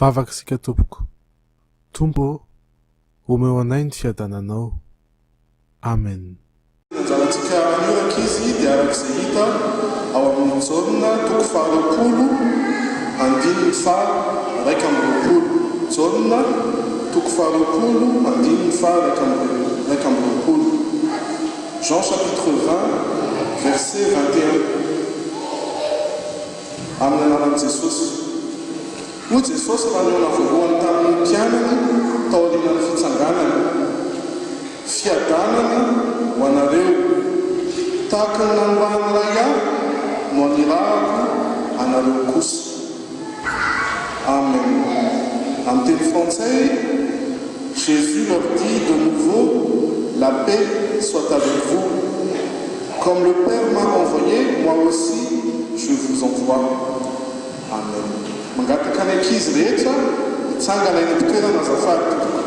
Vavaka isika tompoko. Tompo ô, omeo anay ny fiadananao. Amen. Ny anjarantsika anio rankizy dia araka izay hita ao amin'ny Jaona toko faharoapolo andininy faha-21. Jaona toko faharoapolo andininy faha-21. Jean chapitre 20 verset 21. Amin'ny anaran'i Jesosy. Hoy Jesosy raha nihaona voalohany tamin'ny mpianany taorianan'ny fitsanganany, Fiadanana ho anareo. Tahaka ny nanirahan'ny Ray Ahy no anirahako anareo kosa. Amen. Amin'ny teny frantsay, Jésus leur dit de nouveau, La paix soit avec vous. Comme le Père m'a envoyé, moi aussi je vous envoie. Amen. Mangataka ny ankizy rehetra hitsangana eny am-pitoerana azafady tompoko.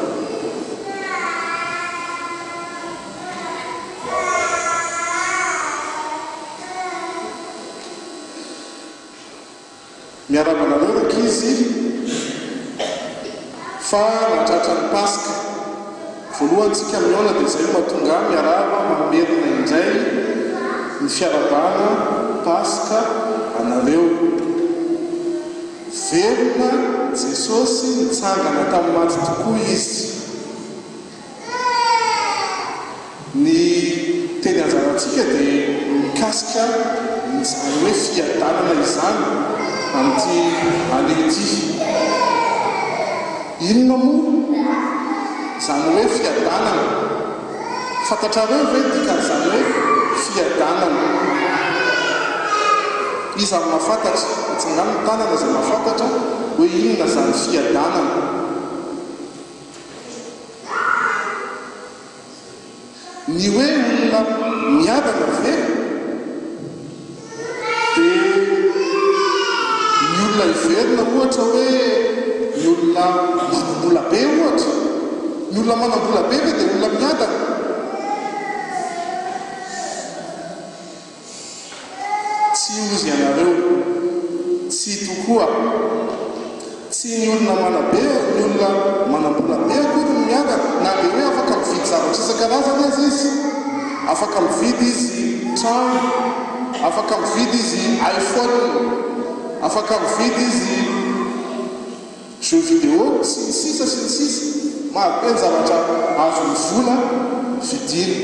Miarahaba anareo rankizy fa nahatratra ny Paska. Voalohany tsika mihaona dia izay no mahatonga ahy miarahaba mamerina indray ny fiarahabana Paska anareo. Velona Jesosy nitsangana tamin'ny maty tokoa Izy. Ny teny anjarantsika dia mikasika izany hoe fiadanana izany amin'ity anio ity. Inona moa izany hoe fiadanana? Fantatrareo ve ny dikan'izany hoe fiadanana? Iza no mahafantatra? Atsangano ny tanana izay mahafantatra hoe inona izany fiadanana. Ny hoe olona miadana ve dia ny olona heverina ohatra hoe ny olona manam-bola be ohatra? Ny olona manam-bola be ve dia olona miadana? Tsy ozy ianareo. Tsia tokoa. Tsy ny olona manabe, ny olona manam-bola be akory no miadana, na dia hoe afaka mividy zavatra isan-karazany aza izy. Afaka mividy izy trano, afaka mividy izy iPhone, afaka mividy izy. Jeux vidéo sy ny sisa sy ny sisa Maro be ny zavatra azon'ny vola vidiana.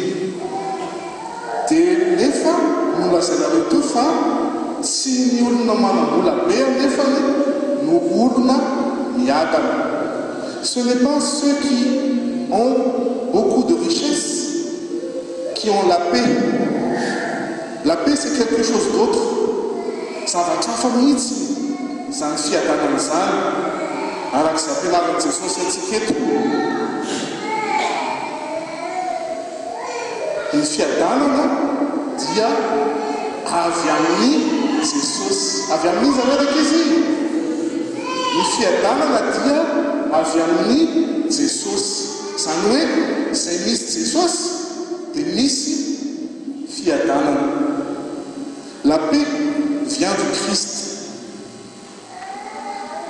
Dia nefa nolazainareo teo fa tsy ny olona manam-bola be anefany no olona miadana. Ce n'est pas ceux qui ont beaucoup de richesse qui ont la paix. La paix c'est quelque chose d'autre. Zavatra hafa mihitsy izany fiadanana izany, araka izay ampianarin'i Jesosy antsika eto. Ny fiadanana dia avy amin'i Jesosy. Avy amin'iza ve rankizy? Ny fiadanana dia avy amin'i Jesosy. Izany hoe izay misy Jesosy dia misy fiadanana. La paix vient du Christ.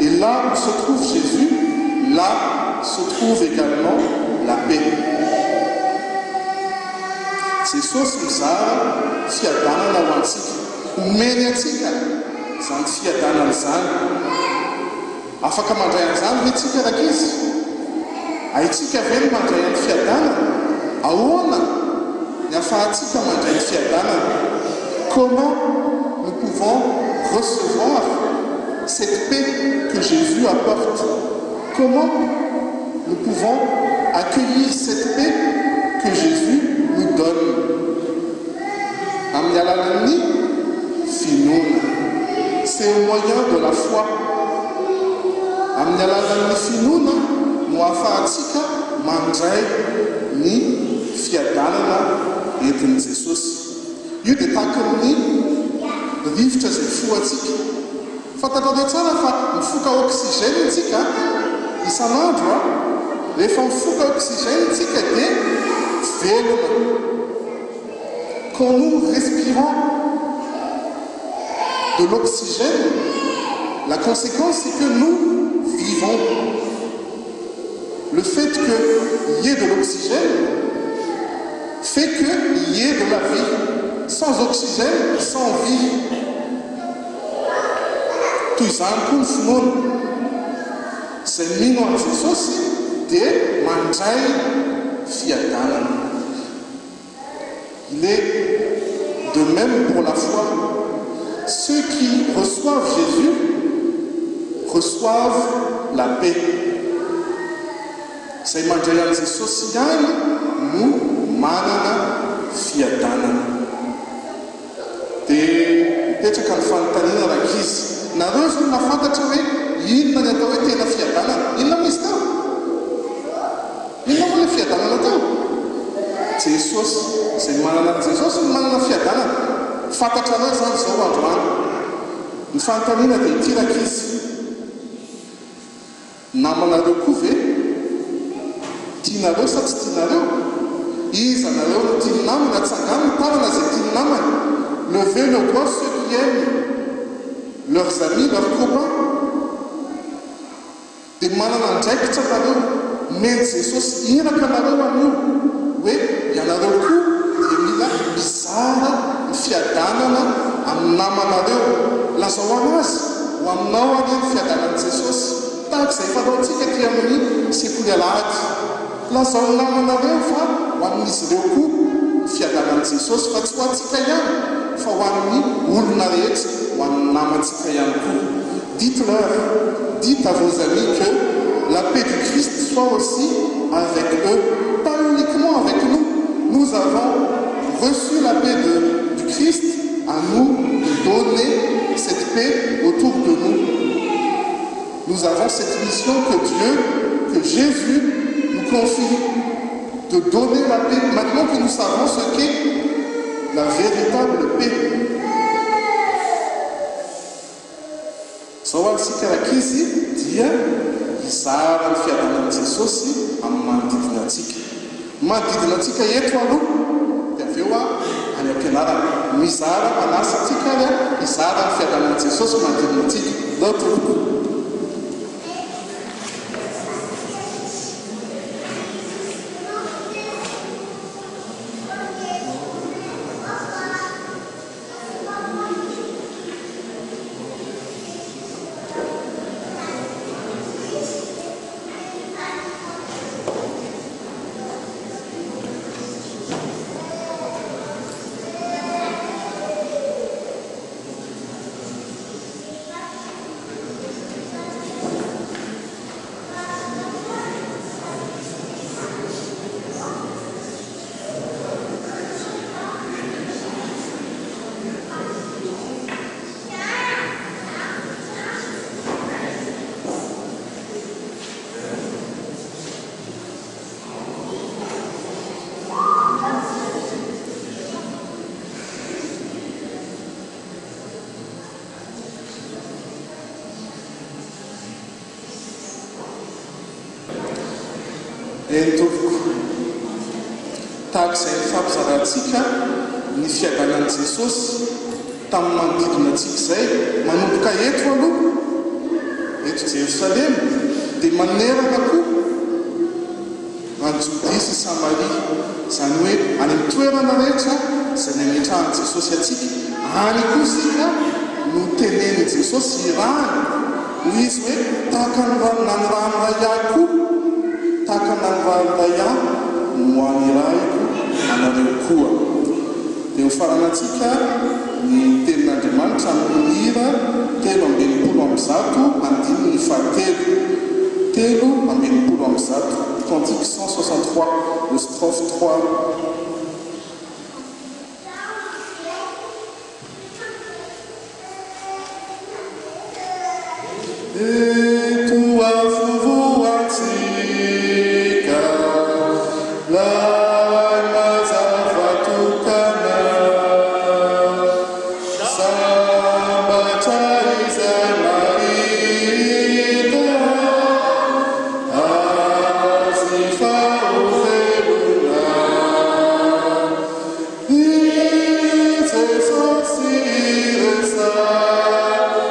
Et là où se trouve Jésus, là se trouve également la paix. Jesosy mizara fiadanana ho antsika. Omeny antsika izany fiadanana izany. Afaka mandray an'izany ve tsika rankizy? Haintsika ve ny mandray an'ny fiadanana? Ahoana ny afahantsika mandray ny fiadanana? Comment nous pouvons recevoir cette paix que Jésus apporte? Comment nous pouvons accueillir cette paix que Jésus nous donne? Amin'ny alalan'ny finoana. C'est au moyen de la foi. Amin'ny alalan'ny finoana no ahafahantsika mandray ny fiadanana entin'i Jesosy. Io dia tahaky ny rivotra izay fohantsika. Fantatrareo tsara fa mifoka oxygène tsika isan'andro a! Rehefa mifoka oxygène tsika dia velona. Quand nous respirons de l'oxygène, la conséquence c'est que nous vivons. vivons. Le fait qu'il y ait de l'oxygène fait qu'il y ait de la vie. Sans oxygène, sans vie. Toy izany koa ny finoana. Izay mino an'i Jesosy dia mandray fiadanana. Il est de même pour la foi. Ceux qui reçoivent Jésus reçoivent la paix. Izay mandray an'i Jesosy ihany no manana fiadanana. Dia mipetraka ny fanontaniana rankizy, nareo izao no nahafantatra hoe inona ny atao hoe tena fiadanana? Inona moa izy teo? Inona moa ilay fiadanana teo? Jesosy. Izay manana an'i Jesosy no manana fiadanana. Fantatrareo izany izao androany. Ny fanontaniana dia ity rankizy. Namanareo koa ve? Tianareo sa tsy tianareo? Iza nareo no tia ny namany? Atsangano ny tanana izay tia ny namany. Levez le doigt ceux qui aiment leurs amis, leurs copains. Dia manana andraikitra nareo. Nomen'i Jesosy iraka anareo anio hoe ianareo koa dia mila mizara ny fiadanana amin'ny namanareo. Lazao anazy ho aminao anie ny fiadanan'i Jesosy, tahaka izay fanaontsika aty amin'ny sekoly alahady. Lazao ny namanareo fa ho amin'izy ireo koa ny fiadanan'i Jesosy, fa tsy ho antsika ihany fa ho an'ny olona rehetra, ho an'ny namantsika ihany koa. Dites-leur, dites à vos amis que la paix du Christ soit aussi avec eux, pas uniquement avec nous. Nous avons reçu la paix de, du Christ, à nous de donner cette paix autour de nous. Nous avons cette mission que Dieu, que Jésus nous confie, de donner la paix, maintenant que nous savons ce qu'est la véritable paix. Izao ary isika rankizy dia hizara ny fiadanan'i Jesosy amin'ny manodidina antsika. Ny manodidina antsika eto aloha dia avy eo any am-pianarana. Mizara, manasa antsika ary hizara ny fiadanan'i Jesosy manodidina antsika. Ndao tompoko. Eny tompoko. Tahaka izay nifampizarantsika ny fiadanan'i Jesosy tamin'ny manodidina antsika izay, manomboka eto aloha, eto Jerosalema, dia manerana koa an'i Jodia sy Samaria, izany hoe any amin'ny toerana rehetra izay nametrahan'i Jesosy antsika, any koa isika no tenenin'i Jesosy hirahana. Hoy Izy hoe, Tahaka ny nanirahan'ny Ray Ahy koa, tahaka ny nanirahan'ny Ray Ahy no anirahiko anareo koa. Dia hofaranantsika ny Tenin'Andriamanitra amin'ny hira 163 andininy fahatelo. 163, cantique 163, le strophe 3. Eto afovoantsika 'lay mazava tokana, Sambatra izay mahita Azy fa ho velona. I Jesosy resako,